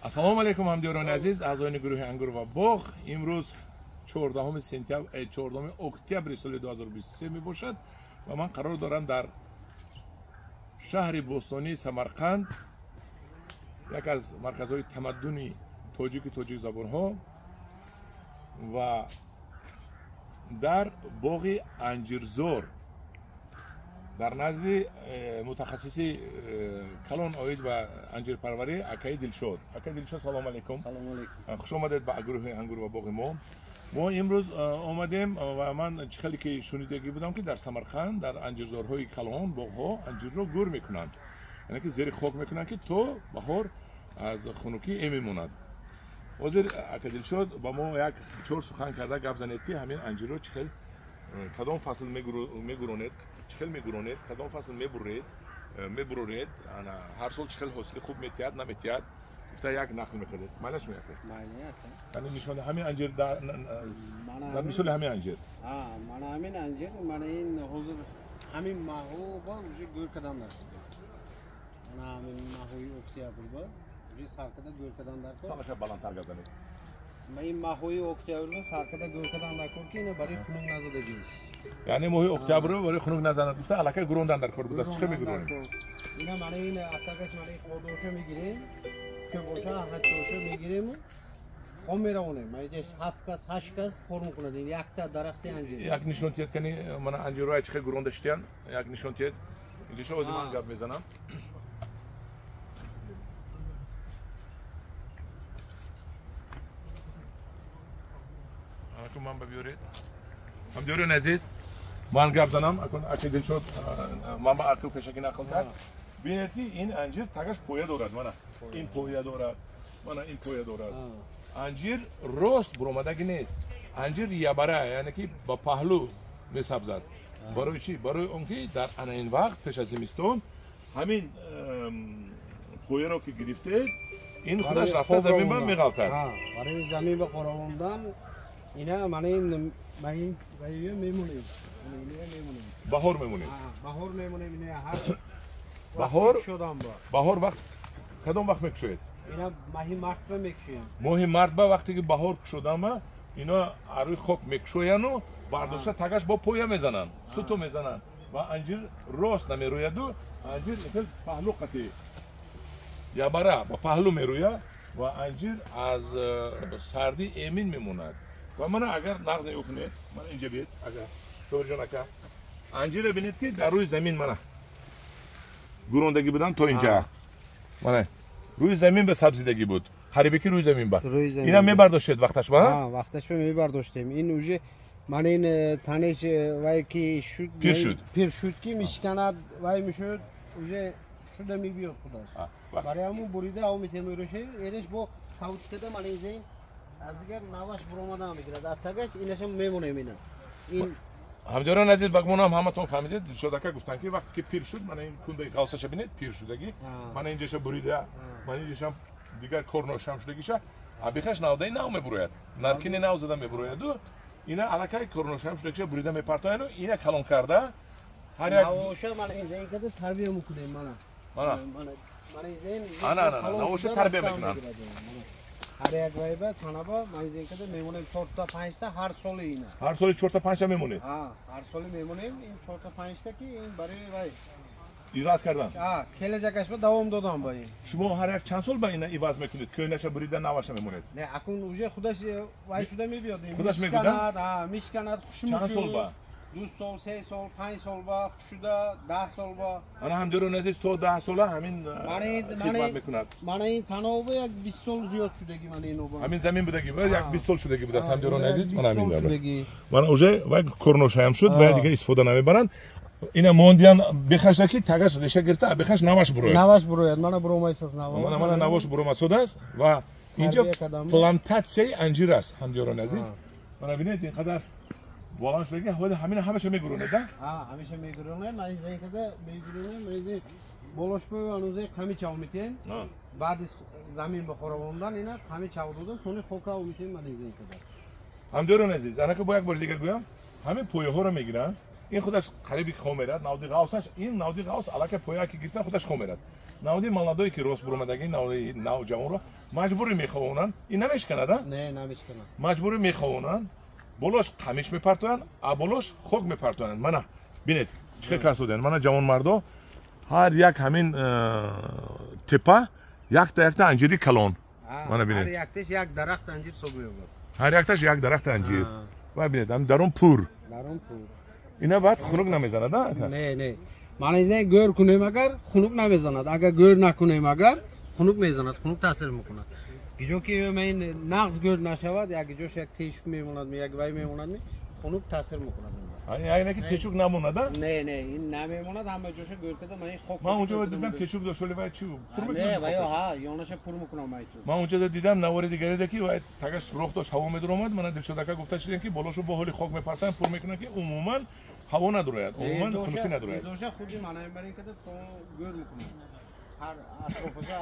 Ассалому алайкум ҳамдиёрони азиз, аъзоёни гурӯҳи Ангур ва боғ. Имрӯз 14 сентябр, 14 октябри соли 2023 мебошад ва ман қарор дорам дар шаҳри бостонии Самарқанд, як аз марказҳои тамаддуни тоҷику тоҷикзабонҳо ва дар боғи Анҷирзор дар назди мутахассиси калон оид ба анҷирпарварӣ акаи Дилшод. Акаи Дилшод, салом алайкум. Салом алайкум. Хуш омадед ба гурӯҳи Ангур ва боғи мо. Мо имрӯз омадем ва ман чӣ хеле ки шунидагӣ будам, ки дар Самарқанд дар анҷирзорҳои калон боғҳо анҷирро гур мекунанд, яъне ки зери хок мекунанд, ки то баҳор аз хунукӣ эмин монад. Ҳозир ака Дилшод ба мо як чор сухан карда гап занед, ки ҳамин анҷирро чӣ хел, кадом фасл мегуронед, чӣ хел мегуронед, кадом фасл мебуроред, ҳар сол чӣ хел ҳосили хуб метиҳад, наметиҳад, гуфта як нақл мекардед. Майлаш меяка? Яъне нишон ҳамин анҷир, дар мисоли ҳамин анҷир. Мана ҳамин анҷир, мана ин ҳозир ҳамин маҳу ба уже гӯр кардан дар, мана ҳамин маҳои октябр ба уже сар карда гӯр кардан дар кор. Салаша баландтар гап занед. Ин маҳои октябр ба сар карда гӯр кардан дар кор, ки ина барои хунук назадагиш. Яъне моҳи октябр барои хунук назанад гуфта аллакай гурондан дар кор будааст. Чӣ хел мегуронед? Ина мана ин атагаш, мана ин қодоша мегирем, чӯбоша, ҳачоша мегирем, хом меравонем. Маиҷа ҳафт кас, ҳашт кас кор мекунад ин якта дарахти анҷир. Як нишон тиҳед, кани мана анҷирҳоя чӣ хел гуронда шудиянд, як нишон тиҳед. Инҷоша ҳозир ман гап мезанам. Акун ман ба биёред. Ҳамдиёрони азиз, ман гап занам. Акун ака Дилшод ман ба ақл пешакӣ нақл кард. Бинед, ки ин анҷир тагаш поя дорад, мана ин поя дорад, мана ин поя дорад. Анҷир рост буромадагӣ нест, анҷир ябара, яъне ки ба паҳлӯ месабзад. Барои чӣ? Барои он ки дар ана ин вақт пеш аз зимистон ҳамин пояро ки гирифтед, ин худаш рафта замин ба меғалтад. Барои замин ба хоравондан ина мана ин мемонем, мемонем. Баҳор мемонем. Баҳор мемонем ина ҳар баҳор. Баҳор вақт кадом вақт мекушоед? Ина маҳи март ба мекушоем. Моҳи март ба вақте ки баҳор кушодама, ино арӯи хок мекушояну бардошта тагаш бо поя мезананд, суту мезананд ва анҷир рост намерӯяду анҷир хел паҳлӯ қатӣ ябара ба паҳлӯ мерӯяд ва анҷир аз сардӣ эмин мемонад. Ва мана агар нағз нигоҳ кунед, мана инҷа биед, агар Собирҷон ака, анҷирро бинед, ки дар рӯи замин мана гурондагӣ буданд то инҷа, мана рӯи замин ба сабзидагӣ буд, қарибе ки рӯи замин ба ина мебардоштед вақташ ба? Вақташ ба мебардоштем. Ин уже мана ин танеш вай ки шуд, пир шуд, пир шуд, ки мешиканад, вай мешуд, уже шуда мебиёд худаш. Барои ҳамун бурида ав метемӯрӯше эреш бо кавут када, мана ин зин аз дигар наваш буромада мегирад, аз тагаш инаша мемонем ина ин. Ҳамдиёрон азиз, ба гумонам ҳаматон фаҳмидед. Дилшод ака гуфтанд, ки вақте ки пир шуд, мана ин кундаи ғавсаша бинед, пир шудагӣ, мана инҷаша бурида, мана инҷашам дигар корношам шудагиша, абихаш навдаи нав мебурояд, наркини нав зада мебурояду ина аллакай корношам шудагиша бурида мепартояну ина калон карда ҳар як навоша мана ин зин када тарбия мекунем, мана мана мана ин зин. Ана ана навоша тарбия мекунанд. Ҳар як вайба танаба мана ин када мемонем чорта панҷта ҳар соли ина. Ҳар соли чорта панҷта мемонед? Ҳар соли мемонем ин чорта панҷта, ки ин барои вай иваз кардан келаҷакаш ба давом додам ба ин. Шумо ҳар як чанд сол ба ина иваз мекунед, кӯйнаша бурида наваша мемонед? Не, акун уже худаш вай шуда мебиёд. Худаш мегӯяд? Мишканад, хуш. Чанд сол ба? 2 сол, 3 сол, 5 сол ба хуш шуда, 10 сол ба. Ана ҳамдиёрони азиз, то 10 сола ҳамин хидмат мекунад. Мана ин таноба як 20 сол зиёд шудагӣ, мана ин оба. Ҳамин замин будагӣ як 20 сол шудагӣ будааст, ҳамдиёрони азиз, мана ҳамин. Мана уже вай корношаям шуд, вай дигар истифода намебаранд. Ина мондиян бехашна, ки тагаш реша гирифта, бехаш наваш бурояд. Наваш бурояд, мана буромайсаз нава. Мана, мана наваш буромасодааст ва инҷо плантатсияи анҷир аст, ҳамдиёрони азиз. Мана бинед, ин қадар баланд шудаги, ҳоли ҳамина ҳамаша мегуронед, а? Ҳамеша мегуронем, мана ин када мегуронем, мана ин болош бо анузаи қами чав метиҳем. Баъди замин ба хоравондан ина қами чав дода, сони хока метиҳем, мана ин када. Ҳамдиёрони азиз, анака бо як бори дигар гӯям, ҳамин пояҳоро мегиранд. Ин худаш қариби хом мерад, навди ғавсаш, ин навди ғавс аллакай поя ки гирифтан худаш хом мерад. Навди молодое ки рост буромадаги, навди нав ҷавонро маҷбурӣ меховонанд. Ин намешканад, а? Не, намешканад. Маҷбурӣ меховонанд, болош қамиш мепартоянд, а болош хок мепартоянд. Мана бинед, чӣ хел кардоданд. Мана ҷавонмардо ҳар як ҳамин тепа якта якта анҷири калон. Мана бинед. Ҳар якташ як дарахт анҷир ҳисоб меёбад. Ҳар якташ як дарахт анҷир. Ва бинед, ҳам дарун пур. Дарун пур. Ина баъд хунук намезанад, а? Не, не. Мана ин гӯр кунем агар хунук намезанад. Агар гӯр накунем агар хунук мезанад, хунук таъсир мекунад. Гиҷо ки ин нағз гӯр нашавад, як гиҷош як тешук мемонад, як вай мемонад, хунук таъсир мекунад. Яъне ки тешук намонад, а? Не, не, ин намемонад, ҳама ҷоша гӯр карда, ман ин хок. Ман онҷо дидам тешук дошт, вале вай чӣ пур мекунад? Не, вай ҳа, ёнаша пур мекунам ман ту. Ман онҷо дидам навори дигаре ки вай тагаш сӯрох дошт, ҳаво медаромад. Мана Дилшод ака гуфта шудем ки болошо бо ҳоли хок мепартанд, пур мекунанд ки умуман ҳаво надорояд, умуман хунукӣ надорояд. Доша худи мана ин барин када гӯр мекунам. Ҳар атрофаша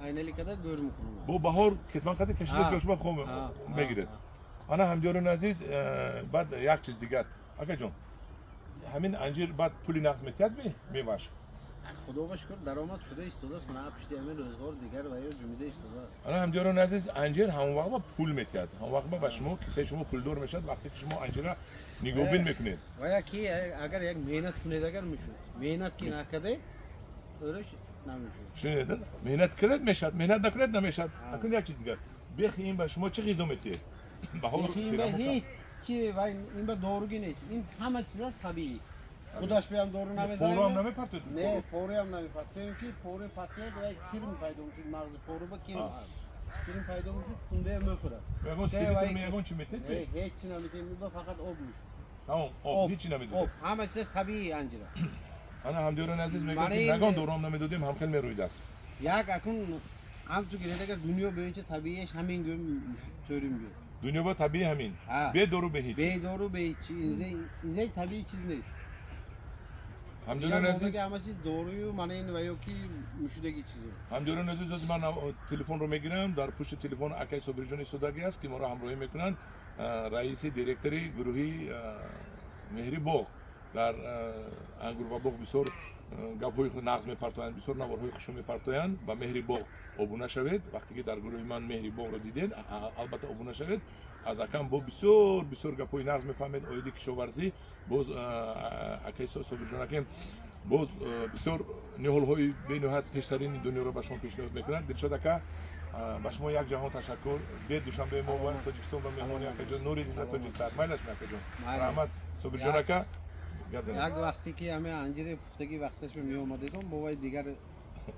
айнали када гӯр мекунам. Бо баҳор кетман қади кашида ҷошба хом мегирад. Ана ҳамдиёрони азиз, баъд як чиз дигар. Акаҷон, ҳамин анҷир баъд пули нақд метиҳад меваш? Худо ба шукр даромад шуда истодааст. Мана пушти ҳамин рӯзғор дигар ва ё ҷумида истодааст. Ана ҳамдиёрони азиз, анҷир ҳамон вақт ба пул метиҳад. Ҳамон вақт ба шумо кисаи шумо пулдор мешавад вақте ки шумо анҷирро нигоҳбин мекунед. Ва яки агар як меҳнат кунед агар мешуд. Меҳнат ки накарде, ӯраш намешуд. Шунидед? Меҳнат кунед мешавад, меҳнат накунед намешавад. Акун як чиз дигар. Бехи ин ба шумо чӣ ғизо метиҳад? Баҳор ҳеҷ чи вай ин ба доругӣ нест. Ин ҳама чизаш табиӣ. Худаш биям дору намезанем. Пору ҳам намепартоед? Не, пору ҳам намепартоем ки пору партоед вай кирм пайдо мешуд, мағзи пору ба кирм ҳаст. Кирм пайдо мешуд, кундая мехӯрад. Ягон сиритм ягон чи метиҳед? Не, ҳеҷ чи наметиҳем, ин ба фақат об мешуд. Тамом, об, ҳеҷ чи намедодед. Об, ҳама чизаш табиӣ анҷира. Ана ҳамдиёрони азиз мегӯянд ки ягон дору ҳам намедодем, ҳам хел мерӯидааст. Як акун ҳам ту гиред агар дунё беинча табииаш ҳамин гӯ тӯрим гӯ. Дунё ба табиӣ ҳамин. Бе дору бе ҳеҷ. Бе дору бе ҳеҷ. Инзаи табиӣ чиз нест. Ҳамдиёрони азиз, ҳама чиз дорую мана ин ва ё ки мушудаги чизо. Ҳамдиёрони азиз, аз ман телефонро мегирам. Дар пушти телефон акай Собирҷон истодаги аст ки моро ҳамроҳӣ мекунанд. Раиси директори гурӯҳи Меҳри боғ дар ангур ва боғ бисёр гапҳои нағз мепартоянд, бисёр наворҳои хушо мепартоянд. Ба Меҳри боғ обуна шавед. Вақте ки дар гурӯҳи ман Меҳри боғро дидед, албатта обуна шавед. Аз акам бо бисёр бисёр гапҳои нағз мефаҳмед оиди кишоварзӣ. Боз акай Собирҷон акем боз бисёр ниҳолҳои бениҳоят пештарини дунёро ба шумо пешниҳод мекунад. Дилшод ака, ба шумо як ҷаҳон ташаккур. Бе Душанбе мо ва Тоҷикистон ба меҳмони акаҷон нури зинда тоҷиксар. Майлаш акаҷон. Раҳмат Собирҷон ака. Як вақте ки ҳаме анҷири пухтагӣ вақташ меомадедом, бо вай дигар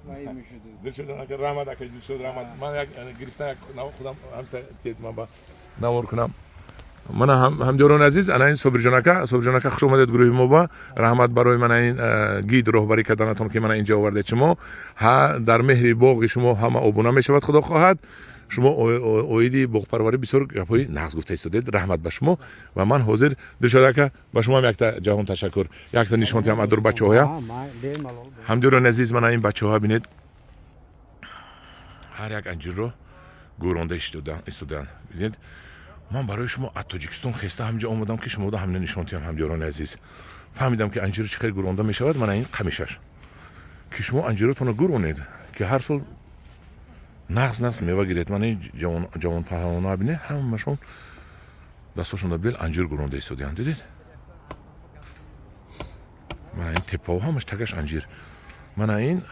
вай мешудед. Дилшод ака, раҳмат ака Дилшод, раҳмат. Ман як гирифта як худам ҳамта тиед ман ба навор кунам. Мана ҳамдиёрони азиз, ана ин Собирҷон ака. Собирҷон ака, хуш омадед гурӯҳи мо ба. Раҳмат барои мана ин гид роҳбарӣ карданатон ки мана инҷа овардед шумо. Ҳа, дар Меҳри боғи шумо ҳама обуна мешавад, худо хоҳад. Шумо оиди боғпарварӣ бисёр гапҳои нағз гуфта истодед. Раҳмат ба шумо. Ва ман ҳозир Дилшод ака, ба шумо ҳам якта ҷаҳон ташаккур. Якта нишон диҳам адур бачаҳоя. Ҳамдиёрони азиз, мана ин бачаҳоя бинед, ҳар як анҷирро гӯронда истодаанд. Бинед, ман барои шумо аз Тоҷикистон хеста ҳамҷо омадам ки шуморо ҳамина нишон диҳам. Ҳамдиёрони азиз, фаҳмидам ки анҷир чӣ хел гӯронда мешавад. Мана ин қамишаш ки шумо анҷиротонро гӯронед ки ҳар сол нағз нағз мева гиред. Мана ин ҷавонпаҳлавонҳо бинед, ҳамашон дастошонда бел анҷир гӯронда истодаанд. Дидед? Мана ин теппаҳо ҳамаш тагаш анҷир. Мана ин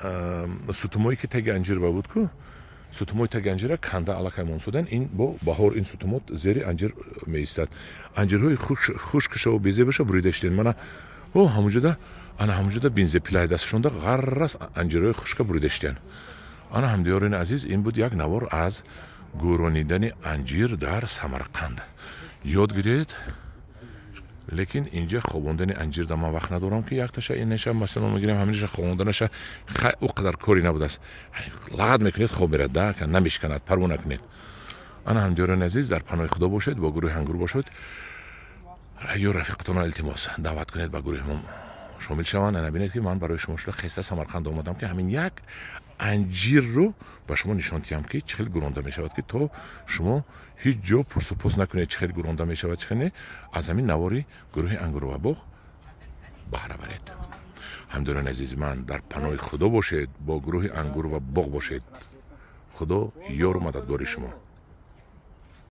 сутумое ки таги анҷир ба буд ку, сутумои таги анҷира канда аллакай монсудан. Ин бо баҳор ин сутумот зери анҷир меистад. Анҷирҳои хушкшаву безебаша бурида шудем. Мана о ҳамунҷода, ана ҳамунҷода бензопилаи дастшонда ғаррас анҷирҳои хушка бурида шуданд. Ана ҳамдиёрони азиз, ин буд як навор аз гӯронидани анҷир дар Самарқанд. Ёд гиред, лекин инҷа хобондани анҷир да ман вақт надорам ки якташа инеша масалан мегирем ҳаминаша хобонданаша ӯ қадар кори набудааст. Лагат мекунед, хоб мерад, да намешканад, парво накунед. Ана ҳамдиёрони азиз, дар паноҳи худо бошед, бо гурӯҳи ангур бошед. Ё рафиқатонро илтимос даъват кунед ба гурӯҳи мо шомил шаванд. Ана бинед ки ман барои шумо шуда хеста Самарқанд омадам ки ҳамин як анҷирро ба шумо нишон диҳам ки чӣ хел гӯронда мешавад, ки то шумо ҳеҷ ҷо пурсупос накунед чӣ хел гӯронда мешавад, чӣ хел не. Аз ҳамин навори гурӯҳи ангур ва боғ Баҳра баред. Ҳамдиёрони азизи ман, дар паноҳи Худо бошед, бо гурӯҳи Ангур ва боғ бошед. Худо ёру мададгори шумо.